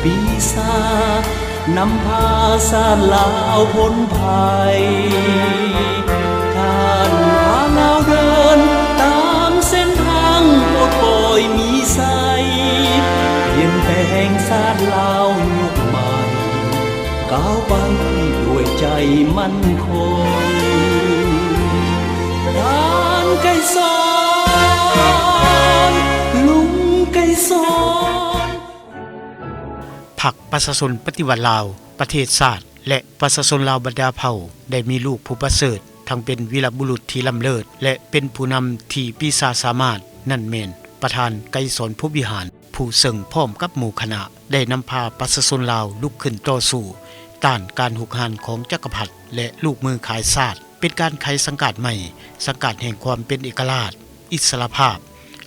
ປີສາດນຳພາຊາດລາວພົ້ນໄພ ທ່ານພາລາວເດີນຕາມເສັ້ນທາງປົດປ່ອຍມີໄຊ ປ່ຽນແປງຊາດລາວຍຸກໃໝ່ ກ້າວໄປດ້ວຍໃຈໝັ້ນຄົງ ທ່ານໄກສອນ ລຸງໄກສອນ. ພັກປະຊາຊົນປະຕິວັດລາວ ປະເທດຊາດ ແລະ ປະຊາຊົນລາວບັນດາເຜົ່າ ໄດ້ມີລູກຜູ້ປະເສີດ ທັງເປັນວີລະບຸລຸດທີ່ລ້ຳເລີດ ແລະ ເປັນຜູ້ນຳທີ່ປີຊາສາມາດ ນັ້ນແມ່ນປະທານໄກສອນພົມວິຫານ ຜູ້ເຊິ່ງພ້ອມກັບໝູ່ຄະນະ ໄດ້ນຳພາປະຊາຊົນລາວລຸກຂຶ້ນຕໍ່ສູ້ ຕ້ານການຮຸກຮານຂອງຈັກກະພັດ ແລະ ລູກມືຂາຍຊາດ ເປັນການໄຂສັງກາດໃໝ່, ສັງກາດແຫ່ງຄວາມເປັນເອກະລາດ, ອິດສະຫຼະພາບ,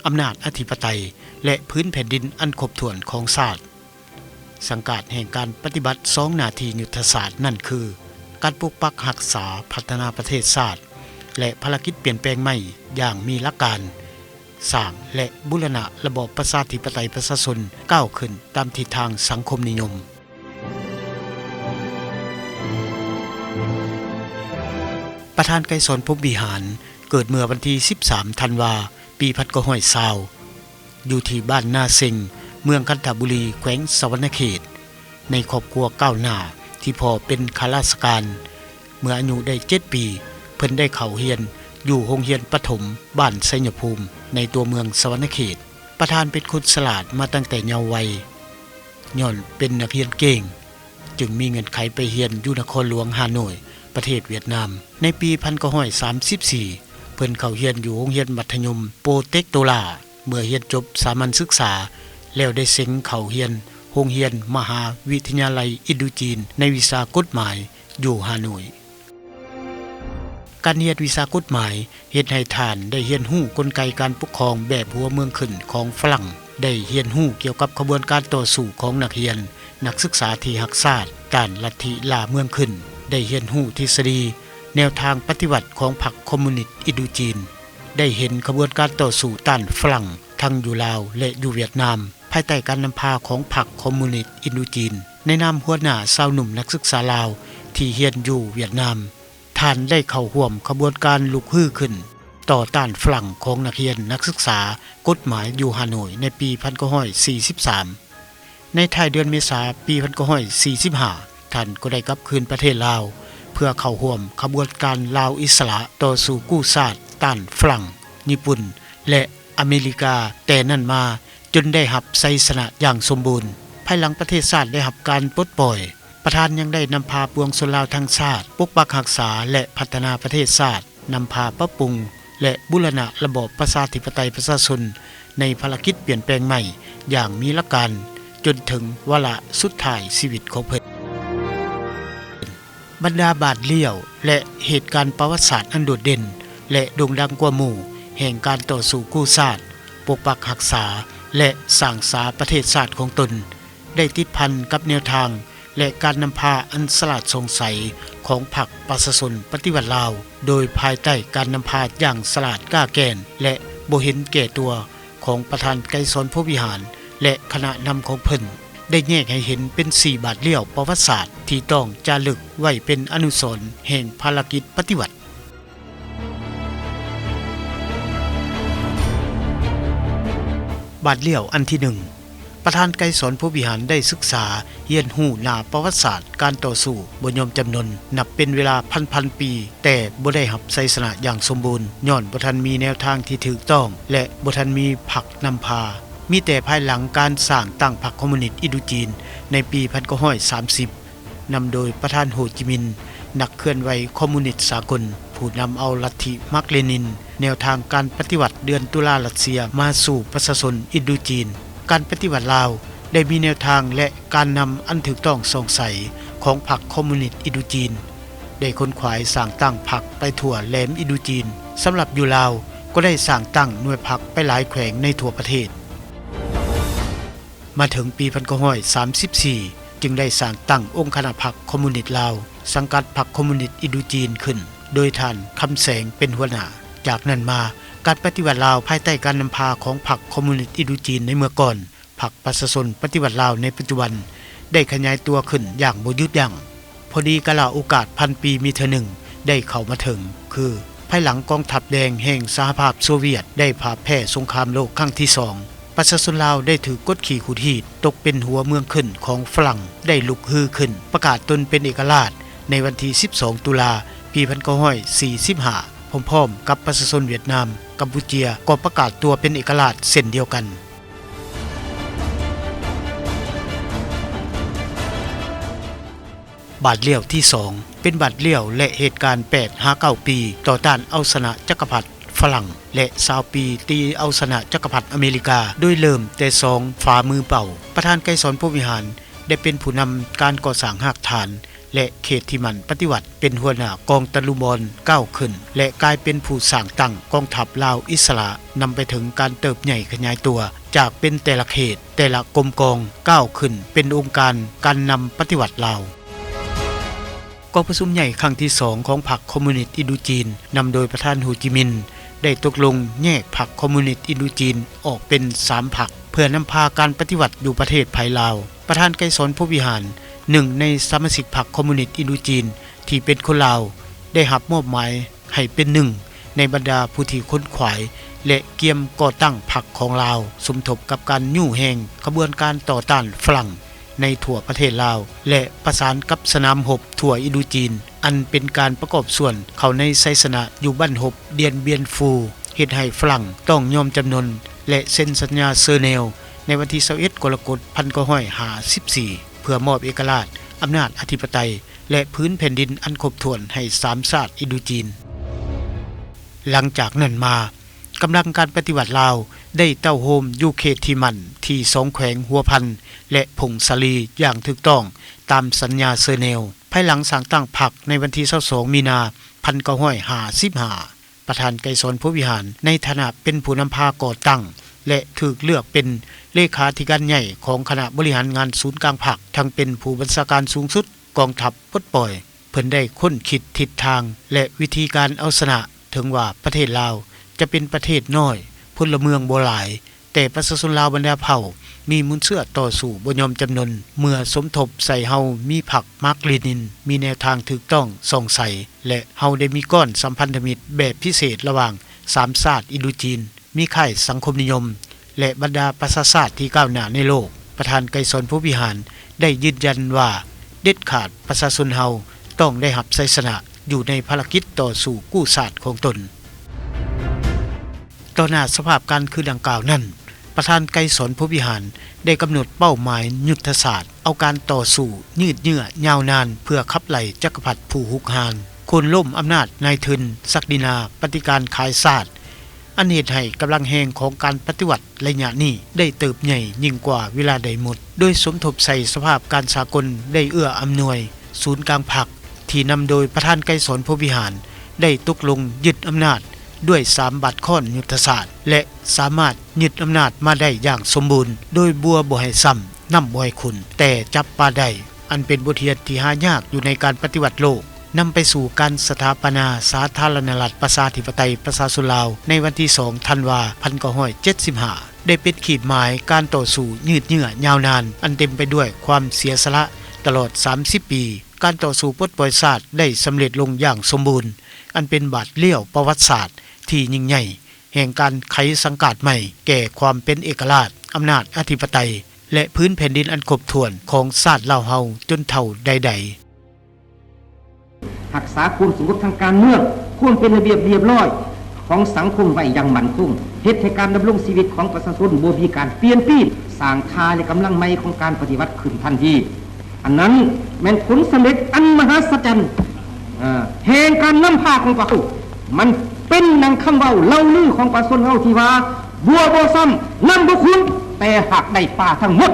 ອຳນາດອະທິປະໄຕ ແລະ ພື້ນແຜ່ນດິນອັນຄົບຖ້ວນຂອງຊາດ. ສັງກາດແຫ່ງການປະຕິບັດສອງໜ້າທີ່ຍຸດທະສາດນັ້ນຄື ການປົກປັກຮັກສາ, ພັດທະນາປະເທດຊາດ ແລະ ພາລະກິດປ່ຽນແປງໃໝ່ຢ່າງມີຫຼັກການ, ສ້າງ ແລະ ບູລະນະລະບອບປະຊາທິປະໄຕປະຊາຊົນ ກ້າວຂຶ້ນຕາມທິດທາງສັງຄົມນິຍົມ. ປະທານໄກສອນພົມວິຫານ ເກີດເມື່ອວັນທີສິບສາມ ທັນວາ ປີພັນເກົ້າຮ້ອຍຊາວ ຢູ່ທີ່ບ້ານນາເຊັງ ເມືອງຄັນທະບູລີ ແຂວງສະຫວັນນະເຂດ ໃນຄອບຄົວກ້າວໜ້າ ທີ່ພໍ່ເປັນຂ້າລາຊະການ. ເມື່ອອາຍຸໄດ້ເຈັດປີ ເພິ່ນໄດ້ເຂົ້າຮຽນຢູ່ໂຮງຮຽນປະຖົມບ້ານໄຊຍະພູມ ໃນຕົວເມືອງສະຫວັນນະເຂດ. ປະທານເປັນຄົນສະຫຼາດມາຕັ້ງແຕ່ເຍົາໄວ, ຍ້ອນເປັນນັກຮຽນເກັ່ງ ຈຶ່ງມີເງື່ອນໄຂໄປຮຽນຢູ່ນະຄອນຫຼວງຮ່າໂນ້ຍ ປະເທດຫວຽດນາມ. ໃນປີພັນເກົ້າຮ້ອຍສາມສິບສີ່ ເພິ່ນເຂົ້າຮຽນຢູ່ໂຮງຮຽນມັດທະຍົມໂປເຕັກໂຕລາ. ເມື່ອຮຽນຈົບສາມັນສຶກສາແລ້ວ ໄດ້ເສັງເຂົ້າຮຽນໂຮງຮຽນມະຫາວິທະຍາໄລອິນໂດຈີນ ໃນວິຊາກົດໝາຍຢູ່ຮ່າໂນ້ຍ. ການຮຽນວິຊາກົດໝາຍ ເຮັດໃຫ້ທ່ານໄດ້ຮຽນຮູ້ກົນໄກການປົກຄອງແບບຫົວເມືອງຂຶ້ນຂອງຝຣັ່ງ, ໄດ້ຮຽນຮູ້ກ່ຽວກັບຂະບວນການຕໍ່ສູ້ຂອງນັກຮຽນ, ນັກສຶກສາທີ່ຮັກຊາດ, ຕ້ານລັດທິລ່າເມືອງຂຶ້ນ, ໄດ້ຮຽນຮູ້ທິດສະດີ, ແນວທາງປະຕິວັດຂອງພັກຄອມມູນິດອິນໂດຈີນ, ໄດ້ເຫັນຂະບວນການຕໍ່ສູ້ຕ້ານຝຣັ່ງ ທັງຢູ່ລາວ ແລະ ຢູ່ຫວຽດນາມ. ພາຍໃຕ້ການນຳພາຂອງພັກຄອມມູນິດອິນໂດຈີນ ໃນນາມຫົວໜ້າຊາວໜຸ່ມນັກສຶກສາລາວທີ່ຮຽນຢູ່ຫວຽດນາມ, ທ່ານໄດ້ເຂົ້າຮ່ວມຂະບວນການລຸກຮືຂຶ້ນຕໍ່ຕ້ານຝຣັ່ງຂອງນັກຮຽນນັກສຶກສາກົດໝາຍຢູ່ຮ່າໂນ້ຍໃນປີພັນເກົ້າຮ້ອຍສີ່ສິບສາມ. ໃນທ້າຍເດືອນເມສາປີພັນເກົ້າຮ້ອຍສີ່ສິບຫ້າ ທ່ານກໍໄດ້ກັບຄືນປະເທດລາວ ເພື່ອເຂົ້າຮ່ວມຂະບວນການລາວອິດສະຫຼະ ຕໍ່ສູ້ກູ້ຊາດຕ້ານຝຣັ່ງ, ຍີ່ປຸ່ນ ແລະ ອາເມລິກາ ແຕ່ນັ້ນມາ ຈົນໄດ້ຮັບໄຊຊະນະຢ່າງສົມບູນ. ພາຍຫຼັງປະເທດຊາດໄດ້ຮັບການປົດປ່ອຍ, ປະທານຍັງໄດ້ນຳພາປວງຊົນລາວທັງຊາດ ປົກປັກຮັກສາ ແລະ ພັດທະນາປະເທດຊາດ, ນຳພາປັບປຸງ ແລະ ບູລະນະລະບອບປະຊາທິປະໄຕປະຊາຊົນ ໃນພາລະກິດປ່ຽນແປງໃໝ່ຢ່າງມີຫຼັກການ ຈົນເຖິງວາລະສຸດທ້າຍຊີວິດຂອງເພິ່ນ. ບັນດາບາດລ້ຽວ ແລະ ເຫດການປະຫວັດສາດອັນໂດດເດັ່ນ ແລະ ໂດ່ງດັງກວ່າໝູ່ ແຫ່ງການຕໍ່ສູ້ກູ້ຊາດ, ປົກປັກຮັກສາ ແລະ ສ້າງສາປະເທດຊາດຂອງຕົນ ໄດ້ຕິດພັນກັບແນວທາງ ແລະ ການນຳພາອັນສະຫຼາດສ່ອງໃສຂອງພັກປະຊາຊົນປະຕິວັດລາວ, ໂດຍພາຍໃຕ້ການນຳພາຢ່າງສະຫຼາດກ້າແກ່ນ ແລະ ບໍ່ເຫັນແກ່ຕົວ ຂອງປະທານໄກສອນ ພົມວິຫານ ແລະ ຄະນະນຳຂອງເພິ່ນ ໄດ້ແຍກໃຫ້ເຫັນເປັນສີ່ບາດລ້ຽວປະຫວັດສາດ ທີ່ຕ້ອງຈາລຶກໄວ້ເປັນອະນຸສອນແຫ່ງພາລະກິດປະຕິວັດ. ບາດລ້ຽວອັນທີໜຶ່ງ, ປະທານໄກສອນ ພົມວິຫານ ໄດ້ສຶກສາຮຽນຮູ້ໜ້າປະຫວັດສາດການຕໍ່ສູ້ບໍ່ຍອມຈຳນົນ ນັບເປັນເວລາພັນໆປີ, ແຕ່ບໍ່ໄດ້ຮັບໄຊຊະນະຢ່າງສົມບູນ ຍ້ອນບໍ່ທັນມີແນວທາງທີ່ຖືກຕ້ອງ ແລະ ບໍ່ທັນມີພັກນຳພາ. ມີແຕ່ພາຍຫຼັງການສ້າງຕັ້ງພັກຄອມມູນິດອິນໂດຈີນໃນປີພັນເກົ້າຮ້ອຍສາມສິບ ນຳໂດຍປະທານໂຮຈິມິນ ນັກເຄື່ອນໄຫວຄອມມູນິດສາກົນ, ຜູ້ນຳເອົາລັດທິມາກເລນິນ, ແນວທາງການປະຕິວັດເດືອນຕຸລາຣັດເຊຍມາສູ່ປະຊາຊົນອິນໂດຈີນ. ການປະຕິວັດລາວໄດ້ມີແນວທາງ ແລະ ການນຳອັນຖືກຕ້ອງສ່ອງໃສຂອງພັກຄອມມູນິດອິນໂດຈີນ, ໄດ້ຂົນຂວາຍສ້າງຕັ້ງພັກໄປທົ່ວແຫຼມອິນໂດຈີນ. ສຳລັບຢູ່ລາວ ກໍໄດ້ສ້າງຕັ້ງໜ່ວຍພັກໄປຫຼາຍແຂວງໃນທົ່ວປະເທດ. ມາເຖິງປີພັນເກົ້າຮ້ອຍສາມສິບສີ່ ຈຶ່ງໄດ້ສ້າງຕັ້ງອົງຄະນະພັກຄອມມູນິດລາວ ສັງກັດພັກຄອມມູນິດອິນໂດຈີນຂຶ້ນ ໂດຍທ່ານ ຄຳແສງ ເປັນຫົວໜ້າ. ຈາກນັ້ນມາ, ການປະຕິວັດລາວພາຍໃຕ້ການນຳພາຂອງພັກຄອມມູນິດອິນໂດຈີນໃນເມື່ອກ່ອນ, ພັກປະຊາຊົນປະຕິວັດລາວໃນປັດຈຸບັນ, ໄດ້ຂະຫຍາຍຕົວຂຶ້ນຢ່າງບໍ່ຢຸດຢັ້ງ. ພໍດີກາລະໂອກາດພັນປີມີເທື່ອໜຶ່ງໄດ້ເຂົ້າມາເຖິງ ຄືພາຍຫຼັງກອງທັບແດງແຫ່ງສະຫະພາບໂຊວຽດໄດ້ພ່າແພ້ສົງຄາມໂລກຄັ້ງທີສອງ, ປະຊາຊົນລາວໄດ້ຖືກກົດຂີ່ຂູດຮີດ, ຕົກເປັນຫົວເມືອງຂຶ້ນຂອງຝຣັ່ງ, ໄດ້ລຸກຮືຂຶ້ນປະກາດຕົນເປັນເອກະລາດໃນວັນທີສິບສອງ ຕຸລາ ປີພັນເກົ້າຮ້ອຍສີ່ສິບຫ້າ ພ້ອມໆກັບປະຊາຊົນຫວຽດນາມ, ກຳປູເຈຍກໍປະກາດຕົວເປັນເອກະລາດເຊັ່ນດຽວກັນ. ບາດລ້ຽວທີສອງ ເປັນບາດລ້ຽວ ແລະ ເຫດການແປດຫາເກົ້າປີຕໍ່ຕ້ານເອົາຊະນະຈັກກະພັດຝຣັ່ງ ແລະ ຊາວປີຕີເອົາຊະນະຈັກກະພັດອາເມລິກາ ໂດຍເລີ່ມແຕ່ສອງຝ່າມືເປົ່າ. ປະທານໄກສອນ ພົມວິຫານ ໄດ້ເປັນຜູ້ນຳການກໍ່ສ້າງຮາກຖານ ແລະ ເຂດທີ່ໝັ້ນປະຕິວັດ ເປັນຫົວໜ້າກອງຕະລຸມອນກ້າວຂຶ້ນ ແລະ ກາຍເປັນຜູ້ສ້າງຕັ້ງກອງທັບລາວອິດສະຫຼະ, ນຳໄປເຖິງການເຕີບໃຫຍ່ຂະຫຍາຍຕົວຈາກເປັນແຕ່ລະເຂດ, ແຕ່ລະກົມກອງ, ກ້າວຂຶ້ນເປັນອົງການການນຳປະຕິວັດລາວ. ກອງປະຊຸມໃຫຍ່ຄັ້ງທີສອງຂອງພັກຄອມມູນິດອິນໂດຈີນ ນຳໂດຍປະທານ ໂຮຈິມິນ ໄດ້ຕົກລົງແຍກພັກຄອມມູນິດອິນໂດຈີນອອກເປັນສາມພັກ ເພື່ອນຳພາການປະຕິວັດຢູ່ປະເທດໃຜລາວ. ປະທານໄກສອນ ພົມວິຫານ ໜຶ່ງໃນສະມາຊິກພັກຄອມມູນິດອິນໂດຈີນທີ່ເປັນຄົນລາວ ໄດ້ຮັບມອບໝາຍໃຫ້ເປັນໜຶ່ງໃນບັນດາຜູ້ທີ່ຂົນຂວາຍ ແລະ ກຽມກໍ່ຕັ້ງພັກຂອງລາວ ສົມທົບກັບການຍູ້ແຮງຂະບວນການຕໍ່ຕ້ານຝຣັ່ງໃນທົ່ວປະເທດລາວ ແລະ ປະສານກັບສະໜາມຮົບທົ່ວອິນໂດຈີນ ອັນເປັນການປະກອບສ່ວນເຂົ້າໃນໄຊຊະນະຢູ່ບັ້ນຮົບດຽນບຽນຟູ ເຮັດໃຫ້ຝຣັ່ງຕ້ອງຍອມຈຳນົນ ແລະ ເຊັນສັນຍາເຊີແນວໃນວັນທີຊາວເອັດ ກໍລະກົດ ພັນເກົ້າຮ້ອຍຫ້າສິບສີ່ ເພື່ອມອບເອກະລາດ, ອຳນາດອະທິປະໄຕ ແລະ ພື້ນແຜ່ນດິນອັນຄົບຖ້ວນໃຫ້ສາມຊາດອິນໂດຈີນ. ຫຼັງຈາກນັ້ນມາ, ກຳລັງການປະຕິວັດລາວໄດ້ເຕົ້າໂຮມຢູ່ເຂດທີ່ໝັ້ນທີ່ສອງແຂວງຫົວພັນ ແລະ ຜົ້ງສາລີຢ່າງຖືກຕ້ອງຕາມສັນຍາເຊີແນວ. ພາຍຫຼັງສ້າງຕັ້ງພັກໃນວັນທີຊາວສອງ ມີນາ ພັນເກົ້າຮ້ອຍຫ້າສິບຫ້າ ປະທານໄກສອນ ພົມວິຫານ ໃນຖານະເປັນຜູ້ນຳພາກໍ່ຕັ້ງ ແລະ ຖືກເລືອກເປັນເລຂາທິການໃຫຍ່ຂອງຄະນະບໍລິຫານງານສູນກາງພັກ, ທັງເປັນຜູ້ບັນຊາການສູງສຸດກອງທັບປົດປ່ອຍ. ເພິ່ນໄດ້ຄົ້ນຄິດທິດທາງ ແລະ ວິທີການເອົາຊະນະ. ເຖິງວ່າປະເທດລາວຈະເປັນປະເທດນ້ອຍ, ພົນລະເມືອງບໍ່ຫຼາຍ, ແຕ່ປະຊາຊົນລາວບັນດາເຜົ່າມີມູນເຊື້ອຕໍ່ສູ້ບໍ່ຍອມຈຳນົນ. ເມື່ອສົມທົບໃສ່ເຮົາມີພັກມາກ-ເລນິນ, ມີແນວທາງຖືກຕ້ອງສ່ອງໃສ ແລະ ເຮົາໄດ້ມີກ້ອນສຳພັນທະມິດແບບພິເສດລະຫວ່າງສາມຊາດອິນໂດຈີນ, ມີຄ້າຍສັງຄົມນິຍົມ ແລະ ບັນດາປະຊາຊາດທີ່ກ້າວໜ້າໃນໂລກ. ປະທານໄກສອນ ພົມວິຫານ ໄດ້ຢືນຢັນວ່າ ເດັດຂາດປະຊາຊົນເຮົາຕ້ອງໄດ້ຮັບໄຊຊະນະຢູ່ໃນພາລະກິດຕໍ່ສູ້ກູ້ຊາດຂອງຕົນ. ຕໍ່ໜ້າສະພາບການຄືດັ່ງກ່າວນັ້ນ, ປະທານໄກສອນ ພົມວິຫານ ໄດ້ກຳນົດເປົ້າໝາຍຍຸດທະສາດ, ເອົາການຕໍ່ສູ້ຍືດເຍື້ອຍາວນານເພື່ອຂັບໄລ່ຈັກກະພັດຜູ້ຮຸກຮານ, ໂຄ່ນລົ້ມອຳນາດນາຍທຶນສັກດິນາປະຕິການຂາຍຊາດ, ອັນເຮັດໃຫ້ກຳລັງແຮງຂອງການປະຕິວັດໄລຍະນີ້ໄດ້ເຕີບໃຫຍ່ຍິ່ງກວ່າເວລາໃດໝົດ, ໂດຍສົມທົບໃສ່ສະພາບການສາກົນໄດ້ເອື້ອອຳນວຍ. ສູນກາງພັກທີ່ນຳໂດຍປະທານໄກສອນ ພົມວິຫານ ໄດ້ຕົກລົງຍຶດອຳນາດດ້ວຍສາມບາດຄ້ອນຍຸດທະສາດ ແລະ ສາມາດຍຶດອຳນາດມາໄດ້ຢ່າງສົມບູນ ໂດຍບົວບໍ່ໃຫ້ຊ້ຳ, ນ້ຳບໍ່ໃຫ້ຂຸ້ນ, ແຕ່ຈັບປາໄດ້, ອັນເປັນບົດຮຽນທີ່ຫາຍາກຢູ່ໃນການປະຕິວັດໂລກ, ນຳໄປສູ່ການສະຖາປະນາສາທາລະນະລັດປະຊາທິປະໄຕປະຊາຊົນລາວ ໃນວັນທີສອງ ທັນວາ ພັນເກົ້າຮ້ອຍເຈັດສິບຫ້າ ໄດ້ເປັນຂີດໝາຍການຕໍ່ສູ້ຍືດເຍື້ອຍາວນານ ອັນເຕັມໄປດ້ວຍຄວາມເສຍສະຫຼະຕະຫຼອດສາມສິບປີ. ການຕໍ່ສູ້ປົດປ່ອຍຊາດໄດ້ສຳເລັດລົງຢ່າງສົມບູນ, ອັນເປັນບາດລ້ຽວປະຫວັດສາດທີ່ຍິ່ງໃຫຍ່ ແຫ່ງການໄຂສັງກາດໃໝ່ແກ່ຄວາມເປັນເອກະລາດ, ອຳນາດອະທິປະໄຕ ແລະ ພື້ນແຜ່ນດິນອັນຄົບຖ້ວນຂອງຊາດລາວເຮົາຈົນເທົ່າໃດໆ. ຮັກສາຄວາມສະຫງົບທາງການເມືອງ, ຄວາມເປັນລະບຽບລຽບຮ້ອຍຂອງສັງຄົມໄວ້ຢ່າງໝັ້ນຄົງ, ເຮັດໃຫ້ການດຳລົງຊີວິດຂອງປະຊາຊົນບໍ່ມີການປ່ຽນປີ້ນ, ສ້າງທ່າ ແລະ ກຳລັງໃໝ່ຂອງການປະຕິວັດຂຶ້ນທັນທີ. ອັນນັ້ນແມ່ນຜົນສຳເລັດອັນມະຫັດສະຈັນ ເອີ ແຫ່ງການນຳພາຂອງພວກເຮົາ. ມັນເປັນດັ່ງຄຳເວົ້າເລົ່າລືຂອງປະຊາຊົນເຮົາທີ່ວ່າ ບົວບໍ່ຊ້ຳ, ນ້ຳບໍ່ຂຸ້ນ, ແຕ່ຫາກໄດ້ປາທັງໝົດ.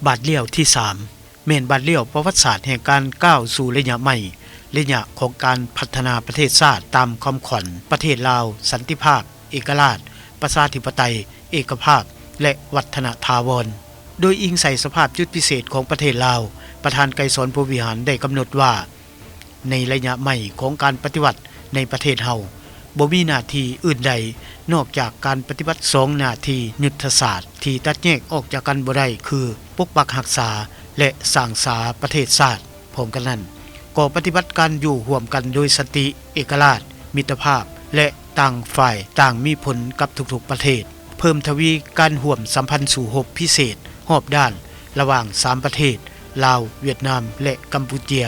ບາດລ້ຽວທີສາມ ແມ່ນບາດລ້ຽວປະຫວັດສາດແຫ່ງການກ້າວສູ່ໄລຍະໃໝ່, ໄລຍະຂອງການພັດທະນາປະເທດຊາດຕາມຄຳຂວັນປະເທດລາວ, ສັນຕິພາບ, ເອກະລາດ, ປະຊາທິປະໄຕ, ເອກະພາບ ແລະ ວັດທະນະຖາວອນ. ໂດຍອີງໃສ່ສະພາບຈຸດພິເສດຂອງປະເທດລາວ, ປະທານໄກສອນ ພົມວິຫານ ໄດ້ກຳນົດວ່າ ໃນໄລຍະໃໝ່ຂອງການປະຕິວັດໃນປະເທດເຮົາ, ບໍ່ມີໜ້າທີ່ອື່ນໃດນອກຈາກການປະຕິບັດສອງໜ້າທີ່ຍຸດທະສາດທີ່ຕັດແຍກອອກຈາກກັນບໍ່ໄດ້ ຄື ປົກປັກຮັກສາ ແລະ ສ້າງສາປະເທດຊາດ. ພ້ອມກັນນັ້ນ, ກໍປະຕິບັດການຢູ່ຮ່ວມກັນໂດຍສັນຕິ, ເອກະລາດ, ມິດຕະພາບ ແລະ ຕ່າງຝ່າຍຕ່າງມີຜົນກັບທຸກໆປະເທດ, ເພີ່ມທະວີການຮ່ວມສຳພັນສູ້ຮົບພິເສດຮອບດ້ານລະຫວ່າງສາມປະເທດ ລາວ, ຫວຽດນາມ ແລະ ກຳປູເຈຍ,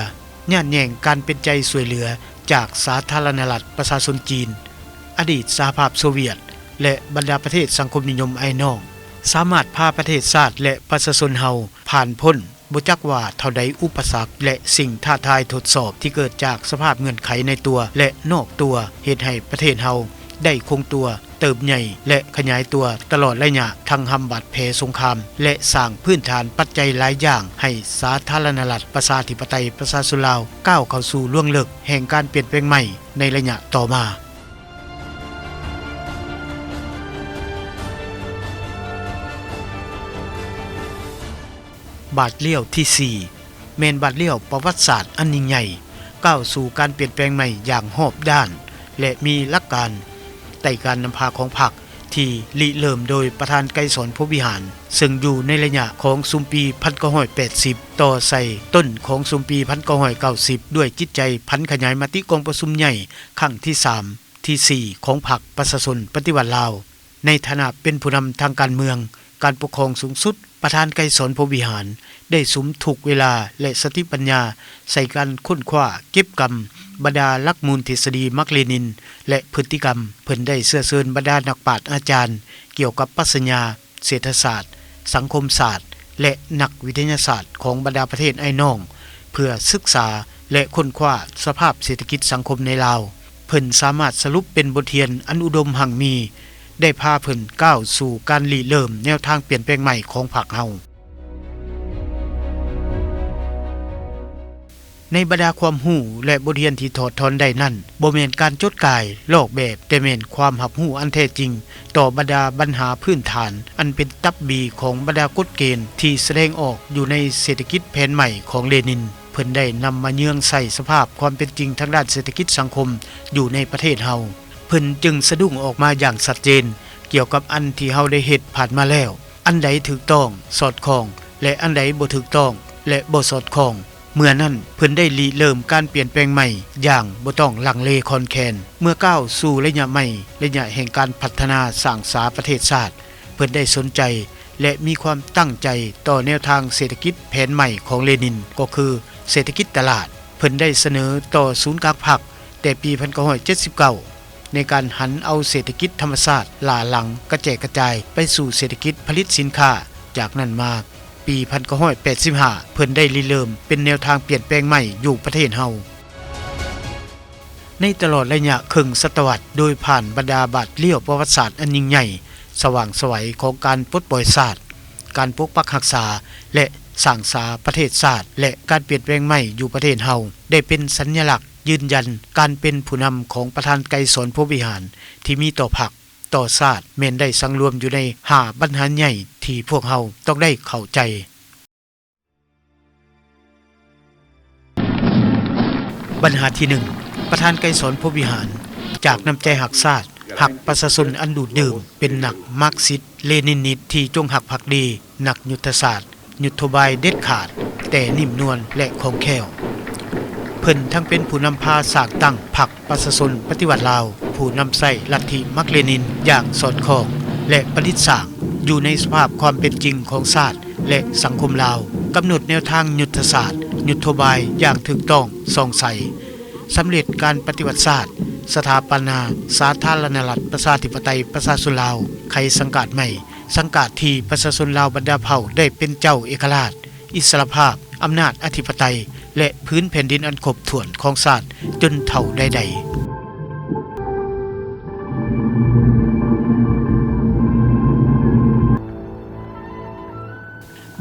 ຍາດແຍ່ງການເປັນໃຈຊ່ວຍເຫຼືອຈາກສາທາລະນະລັດປະຊາຊົນຈີນ, ອະດີດສະຫະພາບໂຊວຽດ ແລະ ບັນດາປະເທດສັງຄົມນິຍົມອ້າຍນ້ອງ, ສາມາດພາປະເທດຊາດ ແລະ ປະຊາຊົນເຮົາຜ່ານພົ້ນ ບໍ່ຈັກວ່າເທົ່າໃດອຸປະສັກ ແລະ ສິ່ງທ້າທາຍທົດສອບທີ່ເກີດຈາກສະພາບເງື່ອນໄຂໃນຕົວ ແລະ ນອກຕົວ, ເຮັດໃຫ້ປະເທດເຮົາໄດ້ຄົງຕົວ, ເຕີບໃຫຍ່ ແລະ ຂະຫຍາຍຕົວຕະຫຼອດໄລຍະທັງຮຳບາດແຜສົງຄາມ ແລະ ສ້າງພື້ນຖານປັດໄຈຫຼາຍຢ່າງໃຫ້ສາທາລະນະລັດປະຊາທິປະໄຕປະຊາຊົນລາວກ້າວເຂົ້າສູ່ລວງເລິກແຫ່ງການປ່ຽນແປງໃໝ່ໃນໄລຍະຕໍ່ມາ. ບາດລ້ຽວທີສີ່ ແມ່ນບາດລ້ຽວປະຫວັດສາດອັນຍິ່ງໃຫຍ່, ກ້າວສູ່ການປ່ຽນແປງໃໝ່ຢ່າງຮອບດ້ານ ແລະ ມີຫຼັກການໃຕ້ການນຳພາຂອງພັກ ທີ່ລິເລີ່ມໂດຍປະທານໄກສອນ ພົມວິຫານ ເຊິ່ງຢູ່ໃນໄລຍະຂອງຊຸມປີພັນເກົ້າຮ້ອຍແປດສິບ ຕໍ່ໃສ່ຕົ້ນຂອງຊຸມປີພັນເກົ້າຮ້ອຍເກົ້າສິບ ດ້ວຍຈິດໃຈຜັນຂະຫຍາຍມະຕິກອງປະຊຸມໃຫຍ່ຄັ້ງທີສາມ ທີສີ່ ຂອງພັກປະຊາຊົນປະຕິວັດລາວ. ໃນຖານະເປັນຜູ້ນຳທາງການເມືອງ, ການປົກຄອງສູງສຸດ, ປະທານໄກສອນ ພົມວິຫານ ໄດ້ສຸມທຸກເວລາ ແລະ ສະຕິປັນຍາໃສ່ການຄົ້ນຄວ້າເກັບກຳບັນດາຫຼັກມູນທິດສະດີມາກເລນິນ ແລະ ພຶດຕິກຳ. ເພິ່ນໄດ້ເຊື້ອເຊີນບັນດານັກປາດອາຈານກ່ຽວກັບປັດຊະຍາ, ເສດຖະສາດ, ສັງຄົມສາດ ແລະ ນັກວິທະຍາສາດຂອງບັນດາປະເທດອ້າຍນ້ອງ ເພື່ອສຶກສາ ແລະ ຄົ້ນຄວ້າສະພາບເສດຖະກິດສັງຄົມໃນລາວ. ເພິ່ນສາມາດສະຫຼຸບເປັນບົດຮຽນອັນອຸດົມຮັ່ງມີ ໄດ້ພາເພິ່ນກ້າວສູ່ການລິເລີ່ມແນວທາງປ່ຽນແປງໃໝ່ຂອງພັກເຮົາ. ໃນບັນດາຄວາມຮູ້ ແລະ ບົດຮຽນທີ່ຖອດຖອນໄດ້ນັ້ນ, ບໍ່ແມ່ນການຈົດກ່າຍລອກແບບ, ແຕ່ແມ່ນຄວາມຮັບຮູ້ອັນແທ້ຈິງຕໍ່ບັນດາບັນຫາພື້ນຖານ ອັນເປັນຕັບບີຂອງບັນດາກົດເກນທີ່ສະແດງອອກຢູ່ໃນເສດຖະກິດແຜນໃໝ່ຂອງເລນິນ. ເພິ່ນໄດ້ນຳມາເຍືອງໃສ່ສະພາບຄວາມເປັນຈິງທາງດ້ານເສດຖະກິດສັງຄົມຢູ່ໃນປະເທດເຮົາ. ເພິ່ນຈຶ່ງສະດຸ້ງອອກມາຢ່າງຊັດເຈນ ກ່ຽວກັບອັນທີ່ເຮົາໄດ້ເຮັດຜ່ານມາແລ້ວ, ອັນໃດຖືກຕ້ອງ, ສອດຄ່ອງ ແລະ ອັນໃດບໍ່ຖືກຕ້ອງ ແລະ ບໍ່ສອດຄ່ອງ. ເມື່ອນັ້ນເພິ່ນໄດ້ລິເລີ່ມການປ່ຽນແປງໃໝ່ຢ່າງບໍ່ຕ້ອງລັງເລຄອນແຄນ. ເມື່ອກ້າວສູ່ໄລຍະໃໝ່, ໄລຍະແຫ່ງການພັດທະນາສ້າງສາປະເທດຊາດ, ເພິ່ນໄດ້ສົນໃຈ ແລະ ມີຄວາມຕັ້ງໃຈຕໍ່ແນວທາງເສດຖະກິດແຜນໃໝ່ຂອງເລນິນ, ກໍຄືເສດຖະກິດຕະຫຼາດ. ເພິ່ນໄດ້ສະເໜີຕໍ່ສູນກາງພັກແຕ່ປີພັນເກົ້າຮ້ອຍເຈັດສິບເກົ້າ ໃນການຫັນເອົາເສດຖະກິດທຳມະຊາດລ້າຫຼັງກະແຈກກະຈາຍໄປສູ່ເສດຖະກິດຜະລິດສິນຄ້າ. ຈາກນັ້ນມາ, ປີພັນເກົ້າຮ້ອຍແປດສິບຫ້າ ເພິ່ນໄດ້ລິເລີ່ມເປັນແນວທາງປ່ຽນແປງໃໝ່ຢູ່ປະເທດເຮົາ. ໃນຕະຫຼອດໄລຍະເຄິ່ງສະຕະວັດ, ໂດຍຜ່ານບັນດາບາດລ້ຽວປະຫວັດສາດອັນຍິ່ງໃຫຍ່, ສະຫວ່າງໄສຂອງການປົດປ່ອຍຊາດ, ການປົກປັກຮັກສາ ແລະ ສ້າງສາປະເທດຊາດ ແລະ ການປ່ຽນແປງໃໝ່ຢູ່ປະເທດເຮົາ ໄດ້ເປັນສັນຍະລັກຢືນຢັນການເປັນຜູ້ນຳຂອງປະທານໄກສອນ ພົມວິຫານ ທີ່ມີຕໍ່ພັກ, ຕໍ່ຊາດ ແມ່ນໄດ້ສັງລວມຢູ່ໃນຫ້າບັນຫາໃຫຍ່ທີ່ພວກເຮົາຕ້ອງໄດ້ເຂົ້າໃຈ. ບັນຫາທີໜຶ່ງ, ປະທານໄກສອນ ພົມວິຫານ ຈາກນ້ຳໃຈຮັກຊາດ, ຮັກປະຊາຊົນອັນດູດດື່ມ, ເປັນນັກມາກຊິດເລນິນນິດທີ່ຈົງຮັກພັກດີ, ນັກຍຸດທະສາດ, ຍຸດໂທບາຍເດັດຂາດ, ແຕ່ນິ້ມນວນ ແລະ ຄ່ອງແຄ້ວ. ເພິ່ນທັງເປັນຜູ້ນຳພາສ້າງຕັ້ງພັກ ປະຊາຊົນປະຕິວັດລາວ, ຜູ້ນຳໃຊ້ລັດທິມາກເລນິນຢ່າງສອດຄ່ອງ ແລະ ປະດິດສ້າງຢູ່ໃນສະພາບຄວາມເປັນຈິງຂອງຊາດ ແລະ ສັງຄົມລາວ, ກຳນົດແນວທາງຍຸດທະສາດ, ຍຸດໂທບາຍຢ່າງຖືກຕ້ອງຊ່ອງໃສ, ສຳເລັດການປະຕິວັດຊາດ, ສະຖາປະນາສາທາລະນະລັດປະຊາທິປະໄຕປະຊາຊົນລາວ, ໄຂສັງກາດໃໝ່, ສັງກາດທີ່ປະຊາຊົນລາວບັນດາເຜົ່າໄດ້ເປັນເຈົ້າເອກະລາດ, ອິດສະຫຼະພາບ, ອຳນາດອະທິປະໄຕ ແລະ ພື້ນແຜ່ນດິນອັນຄົບຖ້ວນຂອງຊາດຈົນເທົ່າໃດໆ.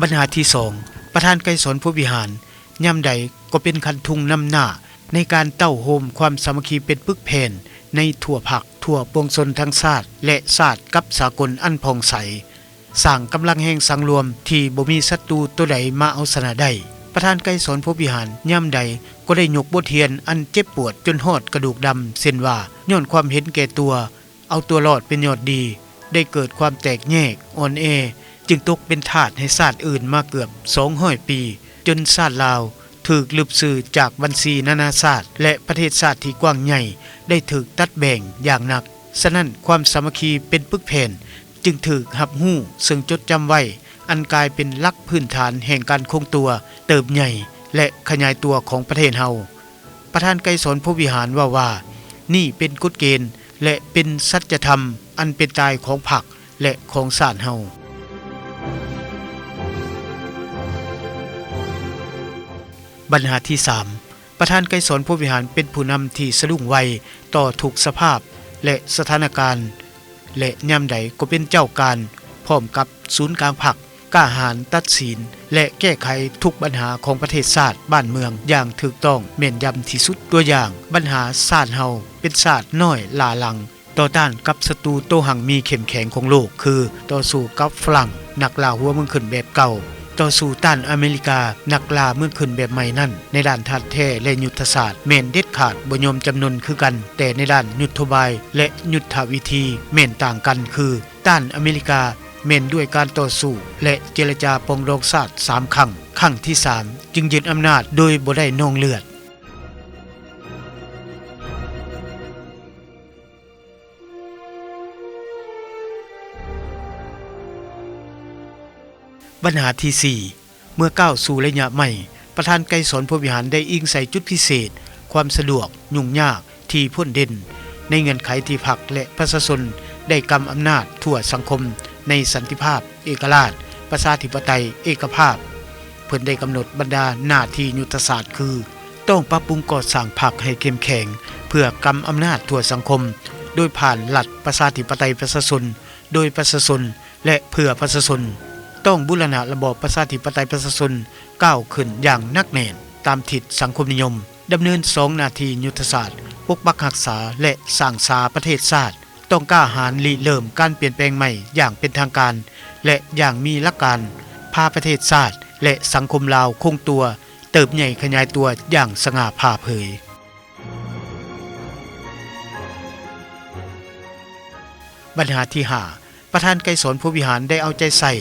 ບັນຫາທີສອງ, ປະທານໄກສອນ ພົມວິຫານ ຍາມໃດກໍເປັນຄັນທຸງນຳໜ້າໃນການເຕົ້າໂຮມຄວາມສາມັກຄີເປັນປຶກແຜ່ນໃນທົ່ວພັກ, ທົ່ວປວງຊົນທັງຊາດ ແລະ ຊາດກັບສາກົນອັນຜ່ອງໃສ. ສ້າງກຳລັງແຮງສັງລວມທີ່ບໍ່ມີສັດຕູໂຕໃດມາເອົາຊະນະໄດ້. ປະທານໄກສອນ ພົມວິຫານ ຍາມໃດກໍໄດ້ຍົກບົດຮຽນອັນເຈັບປວດຈົນຮອດກະດູກດຳ ເຊັ່ນວ່າ ຍ້ອນຄວາມເຫັນແກ່ຕົວ, ເອົາຕົວລອດເປັນຍອດດີ, ໄດ້ເກີດຄວາມແຕກແຍກ, ອ່ອນແອ, ຈຶ່ງຕົກເປັນທາດໃຫ້ຊາດອື່ນມາເກືອບສອງຮ້ອຍປີ, ຈົນຊາດລາວຖືກລຶບຊື່ຈາກບັນຊີນານາຊາດ ແລະ ປະເທດຊາດທີ່ກວ້າງໃຫຍ່ ໄດ້ຖືກຕັດແບ່ງຢ່າງໜັກ. ສະນັ້ນ, ຄວາມສາມັກຄີເປັນປຶກແຜ່ນ ຈຶ່ງຖືກຮັບຮູ້ເຊິ່ງຈົດຈຳໄວ້, ອັນກາຍເປັນຫຼັກພື້ນຖານແຫ່ງການຄົງຕົວ, ເຕີບໃຫຍ່ ແລະ ຂະຫຍາຍຕົວຂອງປະເທດເຮົາ. ປະທານໄກສອນ ພົມວິຫານ ເວົ້າວ່າ ນີ້ເປັນກົດເກນ ແລະ ເປັນສັດຈະທຳອັນເປັນຕາຍຂອງພັກ ແລະ ຂອງຊາດເຮົາ. ບັນຫາທີສາມ ປະທານໄກສອນ ພົມວິຫານ ເປັນຜູ້ນຳທີ່ສະດຸ້ງໄວຕໍ່ທຸກສະພາບ ແລະ ສະຖານະການ ແລະ ຍາມໃດກໍເປັນເຈົ້າການ ພ້ອມກັບສູນກາງພັກ, ກ້າຫານຕັດສິນ ແລະ ແກ້ໄຂທຸກບັນຫາຂອງປະເທດຊາດບ້ານເມືອງຢ່າງຖືກຕ້ອງແມ່ນຢຳທີ່ສຸດ. ຕົວຢ່າງ, ບັນຫາຊາດເຮົາເປັນຊາດນ້ອຍຫຼ້າຫຼັງ, ຕໍ່ຕ້ານກັບສັດຕູໂຕຮັ່ງມີເຂັ້ມແຂງຂອງໂລກ ຄື ຕໍ່ສູ້ກັບຝຣັ່ງນັກລ່າຫົວເມືອງຂຶ້ນແບບເກົ່າ, ຕໍ່ສູ້ຕ້ານອາເມລິການັກລ່າເມືອງຂຶ້ນແບບໃໝ່ນັ້ນ, ໃນດ້ານທາດແທ້ ແລະ ຍຸດທະສາດ ແມ່ນເດັດຂາດບໍ່ຍອມຈຳນົນຄືກັນ, ແຕ່ໃນດ້ານຍຸດໂທບາຍ ແລະ ຍຸດທະວິທີແມ່ນຕ່າງກັນ ຄື ຕ້ານອາເມລິກາແມ່ນດ້ວຍການຕໍ່ສູ້ ແລະ ເຈລະຈາປອງດອງຊາດສາມຄັ້ງ, ຄັ້ງທີສາມຈຶ່ງຍຶດອຳນາດໂດຍບໍ່ໄດ້ນອງເລືອດ. ບັນຫາທີສີ່ ເມື່ອກ້າວສູ່ໄລຍະໃໝ່, ປະທານໄກສອນ ພົມວິຫານ ໄດ້ອີງໃສ່ຈຸດພິເສດ, ຄວາມສະດວກ, ຫຍຸ້ງຍາກທີ່ພົ້ນເດັ່ນ ໃນເງື່ອນໄຂທີ່ພັກ ແລະ ປະຊາຊົນໄດ້ກຳອຳນາດທົ່ວສັງຄົມໃນສັນຕິພາບ, ເອກະລາດ, ປະຊາທິປະໄຕ, ເອກະພາບ. ເພິ່ນໄດ້ກຳນົດບັນດາໜ້າທີ່ຍຸດທະສາດ ຄື ຕ້ອງປັບປຸງກໍ່ສ້າງພັກໃຫ້ເຂັ້ມແຂງ ເພື່ອກຳອຳນາດທົ່ວສັງຄົມ ໂດຍຜ່ານລັດປະຊາທິປະໄຕປະຊາຊົນ, ໂດຍປະຊາຊົນ ແລະ ເພື່ອປະຊາຊົນ. ຕ້ອງບູລະນະລະບອບປະຊາທິປະໄຕປະຊາຊົນກ້າວຂຶ້ນຢ່າງໜັກແໜ້ນຕາມທິດສັງຄົມນິຍົມ, ດຳເນີນສອງໜ້າທີ່ຍຸດທະສາດ, ປົກປັກຮັກສາ ແລະ ສ້າງສາປະເທດຊາດ. ຕ້ອງກ້າຫານລິເລີ່ມການປ່ຽນແປງໃໝ່ຢ່າງເປັນທາງການ ແລະ ຢ່າງມີຫຼັກການ, ພາປະເທດຊາດ ແລະ ສັງຄົມລາວຄົງຕົວ, ເຕີບໃຫຍ່ຂະຫຍາຍຕົວຢ່າງສະຫງ່າຜ່າເຜີຍ. ບັນຫາທີຫ້າ ປະທານໄກສອນ ພົມວິຫານ ໄດ້ເອົາໃຈໃສ່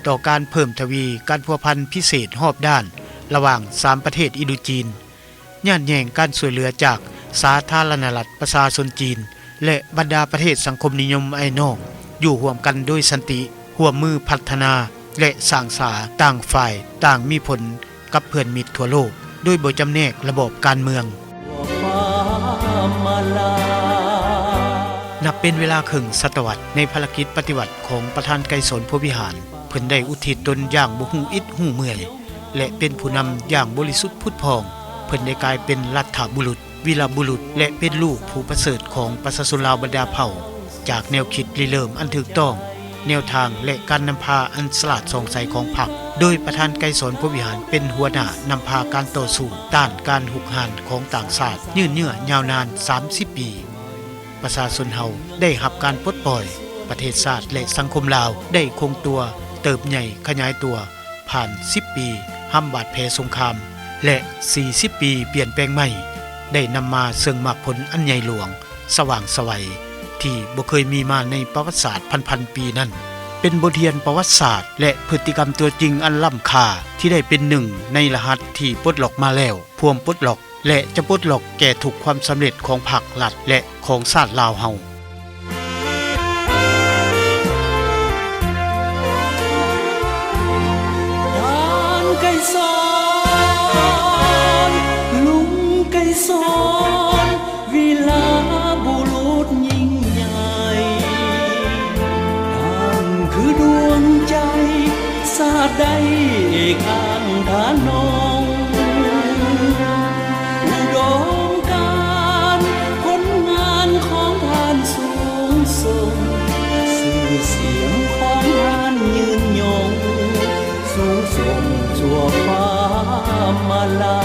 ຕໍ່ການເພີ່ມທະວີການພົວພັນພິເສດຮອບດ້ານລະຫວ່າງສາມປະເທດອິນໂດຈີນ, ຍາດແຍ່ງການຊ່ວຍເຫຼືອຈາກສາທາລະນະລັດປະຊາຊົນຈີນ ແລະ ບັນດາປະເທດສັງຄົມນິຍົມອ້າຍນ້ອງ, ຢູ່ຮ່ວມກັນໂດຍສັນຕິ, ຮ່ວມມືພັດທະນາ ແລະ ສ້າງສາ, ຕ່າງຝ່າຍຕ່າງມີຜົນ ກັບເພື່ອນມິດທົ່ວໂລກ ໂດຍບໍ່ຈຳແນກລະບອບການເມືອງ. ນັບເປັນເວລາເຄິ່ງສະຕະວັດໃນພາລະກິດປະຕິວັດຂອງປະທານໄກສອນ ພົມວິຫານ, ເພິ່ນໄດ້ອຸທິດຕົນຢ່າງບໍ່ຮູ້ອິດຮູ້ເມື່ອຍ ແລະ ເປັນຜູ້ນຳຢ່າງບໍລິສຸດຜຸດຜ່ອງ. ເພິ່ນໄດ້ກາຍເປັນລັດຖະບຸລຸດ, ວີລະບຸລຸດ ແລະ ເປັນລູກຜູ້ປະເສີດຂອງປະຊາຊົນລາວບັນດາເຜົ່າ. ຈາກແນວຄິດລິເລີ່ມອັນຖືກຕ້ອງ, ແນວທາງ ແລະ ການນຳພາອັນສະຫຼາດສ່ອງໃສຂອງພັກ, ໂດຍປະທານໄກສອນ ພົມວິຫານ ເປັນຫົວໜ້ານຳພາການຕໍ່ສູ້ຕ້ານການຮຸກຮານຂອງຕ່າງຊາດ ຍືດເຍື້ອຍາວນານສາມສິບປີ. ປະຊາຊົນເຮົາໄດ້ຮັບການປົດປ່ອຍ, ປະເທດຊາດ ແລະ ສັງຄົມລາວໄດ້ຄົງຕົວ, ເຕີບໃຫຍ່ຂະຫຍາຍຕົວ, ຜ່ານສິບປີຫ້ຳບາດແຜສົງຄາມ ແລະ ສີ່ສິບປີປ່ຽນແປງໃໝ່ ໄດ້ນຳມາເຊິ່ງໝາກຜົນອັນໃຫຍ່ຫຼວງ, ສະຫວ່າງໄສວ ທີ່ບໍ່ເຄີຍມີມາໃນປະຫວັດສາດພັນໆປີນັ້ນ, ເປັນບົດຮຽນປະຫວັດສາດ ແລະ ພຶດຕິກຳຕົວຈິງອັນລ້ຳຄ່າ ທີ່ໄດ້ເປັນໜຶ່ງໃນລະຫັດທີ່ປົດລັອກມາແລ້ວ, ພວມປົດລັອກ ແລະ ຈະປົດລັອກແກ່ທຸກຄວາມສຳເລັດຂອງພັກ, ລັດ ແລະ ຂອງຊາດລາວເຮົາ. ທ່ານໄກສອນ, ລຸງໄກສອນ, ວີລະບຸລຸດຍິ່ງໃຫຍ່, ທ່ານຄືດວງໃຈ ຊາດໃດເອກອ້າງທະນົງ ອຸດົມການຜົນງານຂອງທ່ານສູງສົ່ງ, ຊື່ສຽງຂອງທ່ານຍືນຍົງ ສູງສົ່ງຊົ່ວຟ້າມາລາ.